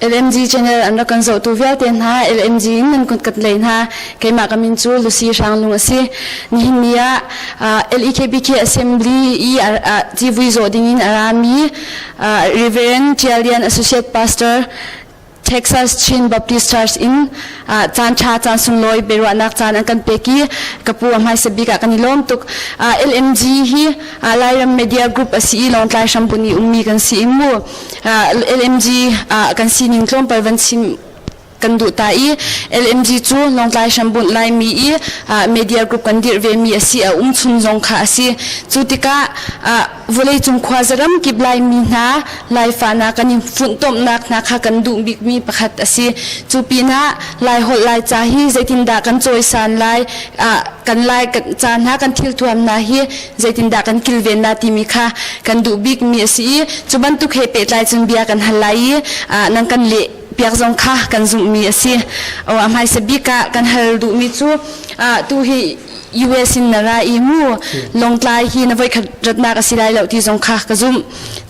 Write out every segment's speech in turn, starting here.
LMG channel an rak kan zohtu vialte hna LMG in nan kut kat lei hna. Keimah ka min cu Lucy Hranglung a si. Nihin ni ah LEKBK Assembly i civui zawh dingin a rami Reverend Tial Lian Associate Pastor Texas Chin Baptist Church in caan ṭha caan sunglawi biaruahnak caan an kan pek i ka pu a hmaisa bik ah kan i lawm tuk. LMG hi Lairam Media Group a si i Lawngtlai hrambun i ummi kan si i mu. LMG kan sining tlawmpal van chim kan duh ta i LMG cu Lawngtlai hrambunh Laimi i media group kan dirh vemi a si a um chung zong kha a si. Cu tikah vawleicung khuazaram kip Laimi hna Laifa hna kan i funhtomhnak hna kha kan duh bikmi pakhat a si. Cu pinah Laiholh Laica hi zeitindah kan cawisan lai kan Lai ca hna kan thilthuam hna hi zeitindah kan kilven na timi kha kan duh bikmi a si i cu bantuk he pehtlai cun bia kan hal lai i nan kan leh piak zong kha kan zumhmi a si. O a hmaisa bik ah kan hal duhmi cu tu hi US in na ra i mu Lawngtlai hi na voikhat ratnak a si lai lo ti zong kha ka zumh.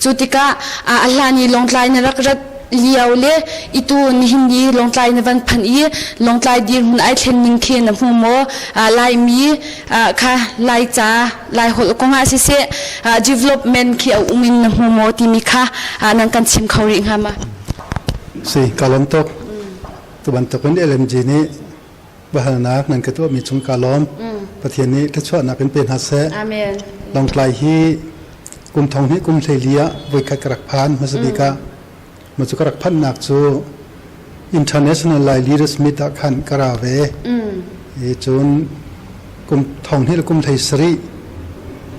Cu tikah a hlan i Lawngtlai na rak rat lio le itu nihin ni Lawngtlai na van phanh i Lawngtlai dirhmun ai thlen ning khi na hmu maw? Laimi kha Laica Laiholh kong ah siseh development khi a um in na hmu maw timi kha nan kan chim kho rih hnga ma? Si, ka lawm tuk. Tu bantukin LMG nih biahalnak nan ka tuahmi cung ka lawm. Pathian nih thluachuahnak in pe hna seh. Amen. Lawngtlai hi kum thong hnih kum 14 ah voikhat ka rak phan hmasa bik ah. Ma cu ka rak phanhnak cu International Lai Leaders Meet ah khan ka ra ve. I cun kum thong hnih le kum 17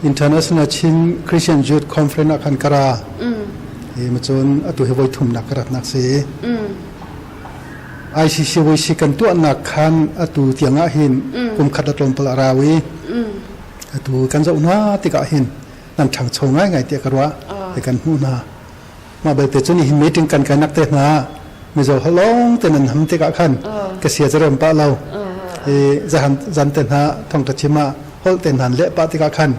International Chin Christian Youth Conference ah khan ka ra. I ma cun atu hi voi thumnak ka ratnak si. ICC voisi kan tuahnak khan atu tiang ah hin kum khat a tlawmpal a rau i atu kan zoh hna tikah hin nan ṭhangcho ngaingai tiah ka ruah ti kan hmuh hna. Mah belte cu nihin meeting kan kainak te hna mizo holong te nan ham tikah khan ka sia ca rem pah lo. I zahan zan te hna thongṭha chim ah holh te hna leh pah tikah khan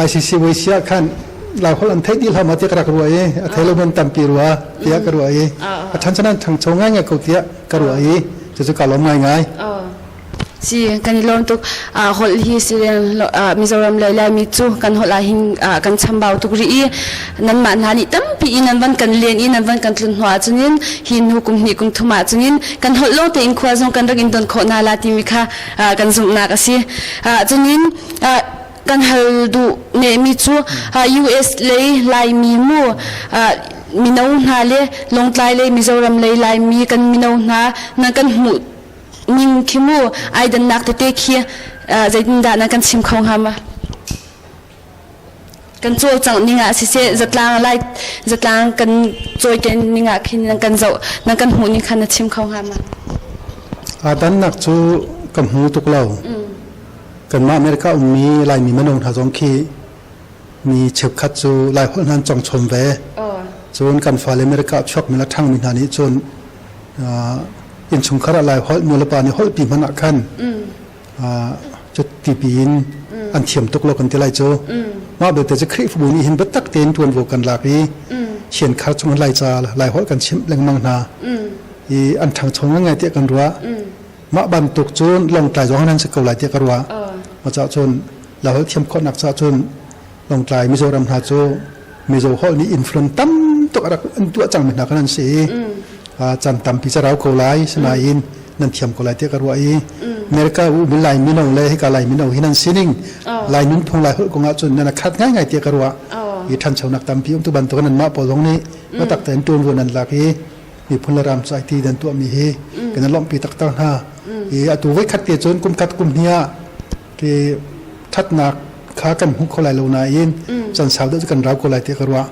ICC voisi ah khan Laiholh an theih dih hlah maw tiah ka rak ruah i a thei lo man tampi rua tiah ka ruah i a ṭhan canan ṭhangcho ngaingai ko tiah ka ruah i cucu ka lawm ngaingai. Si kan i lawm tuk. Holh hi silen Mizoram le Laimi cu kan holh ah hin kan chambau tuk rih i nanmah hna nih tampi i nan van kan len i nan van kan tlun hnu ahcun hi hnu kum hnih kum thum ahcun kan holh lawng tein khua zong kan rak in don khawh hna la timi kha kan zumhnak a si. Cunin kan hal duh nehmi cu US lei Laimi mu mino hna le Lawngtlai lei Mizoram lei Laimi kan mino hna nan kan hmuh ning khi mu ai dannak tete khi zeitindah nan kan chim kho hnga ma? Kan cawlcangh ning ah siseh zatlang lai zatlang kan cawi ning ah khin nan kan zoh nan kan hmuh ning kha na chim kho hnga ma? Aa dannak cu ka hmu tuk lo. Kanmah America ummi Laimi minung hna zong khi mi cheukhat cu Laiholh hna an cawng chom ve. Cun kan fale America chuakmi le ṭhangmi hna nih cun innchungkhar ah Laiholh nulepa nih holhpi hmanh ah khan cuti piin an thiam tuk lo kan ti lai cu. Mah belte cu Khrihfabu nih hin biatak tein ṭuanvo kan lak i siankhar chung Laica Laiholh kan chimh lengmang hna. I an ṭhangcho ngai tiah kan ruah. Mah bantuk cun Lawngtlai zong nan si ko lai tiah ka ruah. Mah caah cun Laiholh thiam khawhnak caah cun Lawngtlai Mizoram hna cu Mizo holh nih influence tam tuk a rak an tuah cangmi hna kan an si i caan tampi ca rau ko lai sinain nan thiam ko lai tiah ka ruah i America u Lai mino le hika Lai mino hi nan sining Lai nunphung Lai holh kong ah cun nan a khat ngaingai tiah ka ruah i ṭhanchonak tampi um tu bantuk nan mah pawl zong nih biatak tein ṭuanvo nan lak i miphun le ram ca ti dan tuahmi hi kan i lawmhpi taktak hna. I atu voikhat te cun kum khat kum hnih ah ki thatnak kha kan hmu kho lai lo nain chan sau deuh cu kan rau ko lai tiah ka ruah.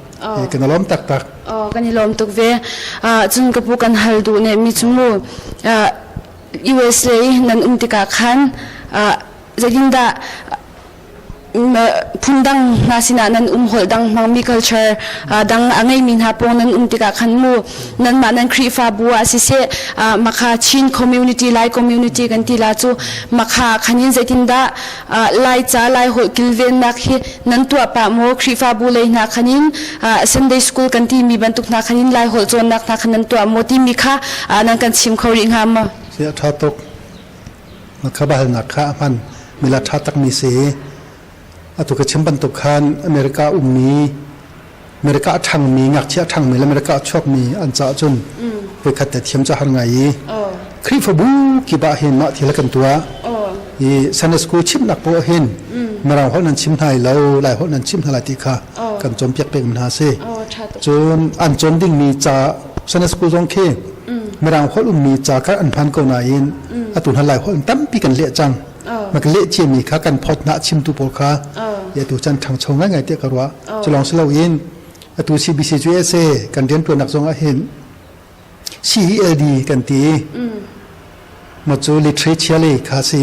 Kan i lawm taktak. Oh, kan i lawm tuk ve. Cun ka pu kan hal duh ne mi cu mu US lei nan um tikah khan zeitindah Phundang hna sinah nan um holh dang hmangmi culture dang a ngeimi hna pawng nan um tikah khan mu nanmah nan Khrihfabu ah siseh makha Chin community Lai community kan ti la cu makha khanin zeitindah Laica Lai holh kilvennak hi nan tuah pah maw Khrihfabu lei hna khanin Sunday school kan timi bantuk hna khanin Lai holh cawnnak hna khan nan tuah maw timi kha nan kan chim kho rih hnga maw? Si a ṭha tuk. Na kha bahalnak kha a hman mi la ṭha takmi si. Atu ka chim bantuk khan America ummi America a ṭhangmi ngakchia a ṭhangmi le America a chuakmi an caah cun voikhat te thiam cu har ngai i Khrihfabu kip ah hin mah thil kan tuah. I Sunday school chimnak poah hin Mirang holh nan chim hna lo, Lai holh nan chim hna lai ti kha kan cawnpiak peng hna si. Cun an cawn dingmi ca Sunday school zong khi Mirang holh ummi ca kha an hman ko nain atu hna Lai holh tampi kan leh cang. Ma kan leh ciami kha kan phot hna chimtu pawl kha atu chan ṭhangcho ngaingai tiah ka ruah. Cu lawng si loin atu CBC USA kan rianṭuannak zong ah hin CELD kan ti. Ma cu literature lei kha si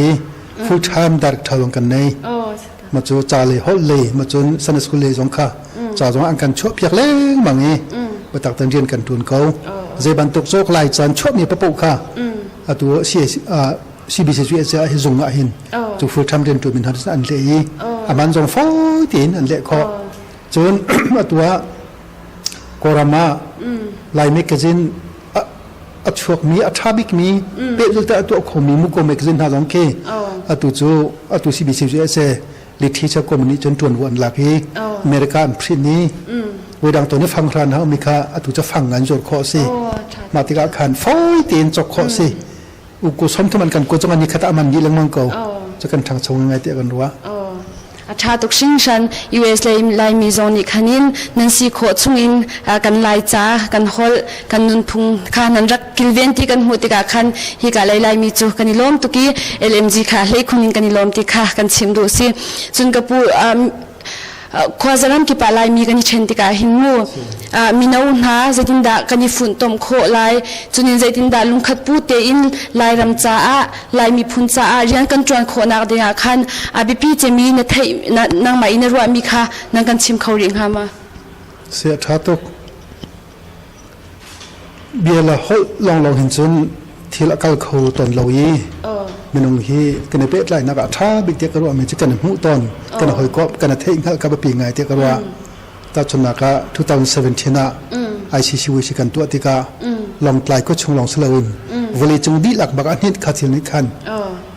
full time director zong kan nei. Ma cu ca lei holh lei ma cun Sunday school lei zong kha ca zong an kan chuah piak lengmang i biatak ten rian kan ṭuan ko. Zei bantuk cawk lai caan chuahmi papoh kha atu CBC cu hi zung ah hin cu full time rian ṭuan min hna an leh i aman zong fawi tein an leh khawh. Cun atu ah Kawlram ah Lai magazine a chuakmi a ṭha bikmi pehzulh te a tuah khomi Muko magazine hna zong khi atu cu atu CBC cu a literature kom nih cun ṭuanvo an lak i America an print i voidang tawn i fanghran ha mi kha atu cu fang an zuar khawh a si mah tikah khan fawi tein cawk khawh a si uku somthum an kan kuat zong an ni khat ah man dih lengmang ko cu kan ṭhangcho ngai tiah kan ruah. A ṭha tuk hringhran US lei Laimi zong nih khanin nan si khawh chungin kan Laica kan holh kan nunphung kha nan rak kilven ti kan hmuh tikah khan hika lei Laimi cu kan i lawm tuk i LMG kha hleikhun in kan i lawm ti kha kan chim duh si. Cun ka pu khuazaram kip ah Laimi kan i ṭhen tikah hin mu mino hna zeitindah kan i funtom khawh lai cunin zeitindah lungkhat pu tein Lairam caah Lai miphun caah rian kan ṭuan khawhnak dingah khan a biapi cemi na theih nangmah i na ruahmi kha nan kan chim kho rih hnga ma? Si a ṭha tuk. Bia le holh lawnglawng hin cun thil a kal kho tawn lo i minung hi kan i pehtlainak ah ṭha bik tiah ka ruahmi cu kan i hmuh tawn, kan i hawikomh, kan i theihhngalh ka biapi ngai tiah ka ruah. Tahchunhnak ah 2017 ah ICCWC kan tuah tikah Lawngtlai khuachung lawng si loin vawleicung dihlak bak a hnit kha thil nih khan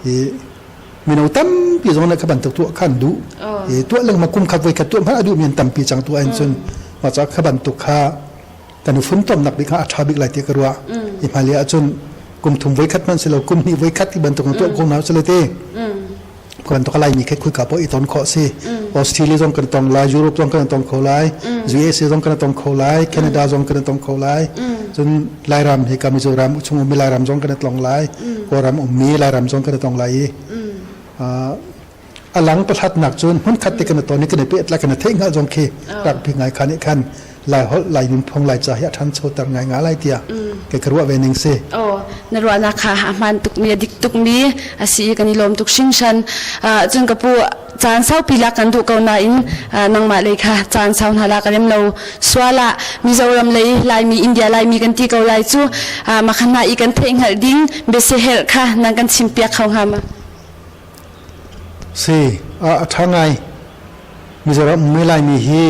i mino tampi zong nih kha bantuk tuah khan duh i tuah lengmang kum khat voi khat tuah hmanh a duhmi an tampi cang tuah in cun mah caah kha bantuk kha kan i funtomnak bik kha a ṭha bik lai tiah ka ruah i hmailei ahcun kum thum voi khat hmanh si lo kum hnih voi khat ti bantuk tuah ko hna usih te bantuk Laimi khe khuika poh i ton khawh si Australia zong kan tong lai Europe zong kan tong kho lai USA zong kan tong kho lai Canada zong kan tong kho lai cun Lairam hi ka Mizoram chung ummi Lairam zong kan tong lai Kawlram ummi Lairam zong kan tong lai i a lang pahlatnak cun hmunkhat te kan ton i kan i pehtlai kan i theih hngalh zong khi rak pi ngai kha nih khan Lai holh Lai nunphung Lai ca hi a ṭhanchoter ngai nga lai tiah kei ka ruah ve ning si. Oh, na ruahnak kha a hmaan tukmi a dik tukmi a si i kan i lawm tuk hringhran. Cun ka pu caan saupi lak kan duh ko nain nangmah lei kha caan sau hna la ka rem lo sual ah Mizoram lei Laimi India Laimi kan ti ko lai cu makhan hna i kan theih hngalh ding biasiherh kha nan kan chimpiak kho hnga ma? Si, a ṭha ngai. Mizoram ummi Laimi hi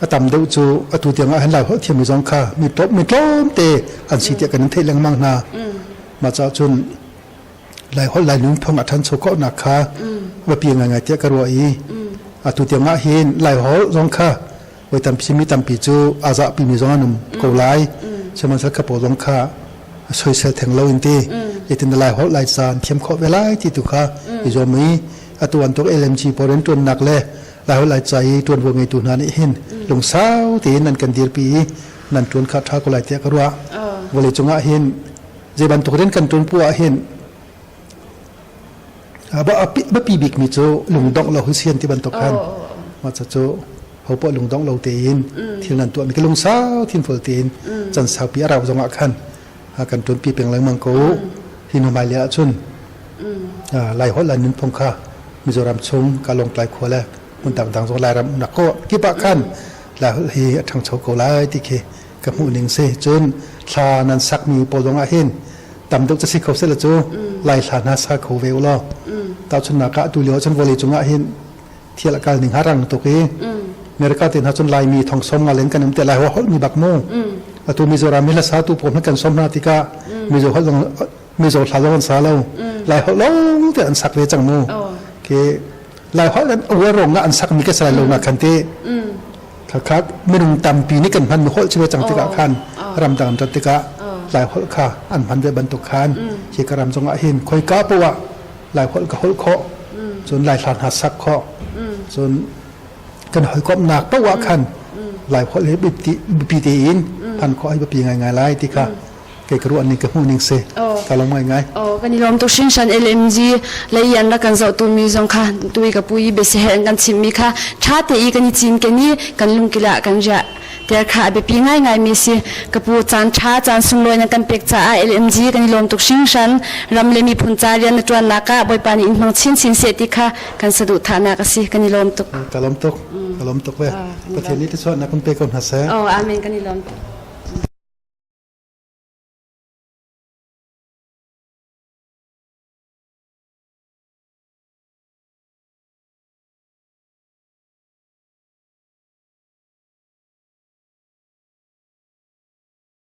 a tam deuh cu atu tiang ah hin Lai holh thiammi zong kha mi tlawm mi tlawmte an si tiah kan in theih lengmang hna. Mah caah cun Lai holh Lai nunphung a ṭhancho khawhnak kha biapi ngaingai tiah ka ruah i atu tiang ah hin Lai holh zong kha voi tampi mi tampi cu aa zahpimi zong an um ko lai. Sihmanhsehlaw kha pawl zong kha soisel theng lo in ti itin Lai holh Lai ca an thiam khawh ve lai ti tu kha i zuam i atu an tuk LMG pawl in ṭuannak le Lai holh Lai ca i ṭuanvo ngeitu hna nih hin lungsau tein nan kan dirpi i nan ṭuan kha ṭha ko lai tiah ka ruah. Vawleicung ah hin zei bantuk rian kan ṭuan poah ah hin biapi bikmi cu lungdongh lo hi sian ti bantuk khan mah cu hopoah lungdongh lo tein thil nan tuahmi ka lungsau thinfual tein can saupi a rau zongah khan kan ṭuanpi peng lengmang ko hi hnu hmailei ahcun Lai holh le nunphung kha. Mizoram chung ka Lawngtlai khua le hmun dangdang zong Lairam umnak ko kip ah khan Laiholh hi a ṭhangcho ko lai ti khi ka hmuh ning si. Cun thla nan sakmi pawl zong ah hin tam deuh ca si kho seh cu Lai hla hna sa kho ve u law. Tahchunhnak ah atu lio cun vawlei cung ah hin thil a kal ning ha rang tuk i America te hna cun Laimi thong som nga len kan um te lai ho holh mi bak mu. Atu Mizoram mi hlasa tu pawl kan som hna tikah Mizo holh zong Mizo hla zong an sa lo. Lai holh lawng te an sak ve cang mu. Ke Lai holh an uar rong an sak mi ka sai lo na khan te. Khakha minung tampi nih kan hman mi holh chive cang tikah khan ramdang an rat tikah Lai holh kha an hman ve bantuk khan hi ka ram zong ah hin khoika poah Lai holh ka holh khawh cun Lai hla hna sak khawh cun kan hawikomhnak paoh ah khan Lai holh hi biapi tein phan khawh hi biapi ngaingai lai ti kha kei ka ruah ning ka hmuh ning si ka lawm ngaingai. Oh kan i lawm tuk hringhran LMG lei an rak kan zohtu mi zong kha tui ka pui biasiherh an kan chimh mi kha tha te i kan i cin ken i kan lungkil ah kan riah ter kha a biapi ngaingai mi si. Ka pu caan ṭha caan sunglawi na kan pek caah LMG kan i lawm tuk hringhran. Ram le miphun ca rian na ṭuannak ah Bawipa nih in hmang chinchin seh ti kha kan saduhthahnak a si. Kan i lawm tuk. Ka lawm tuk. Ka lawm tuk ve. Pathian nih thluachuahnak kan pe ko hna seh. Oh, amen. Kan i lawm tuk.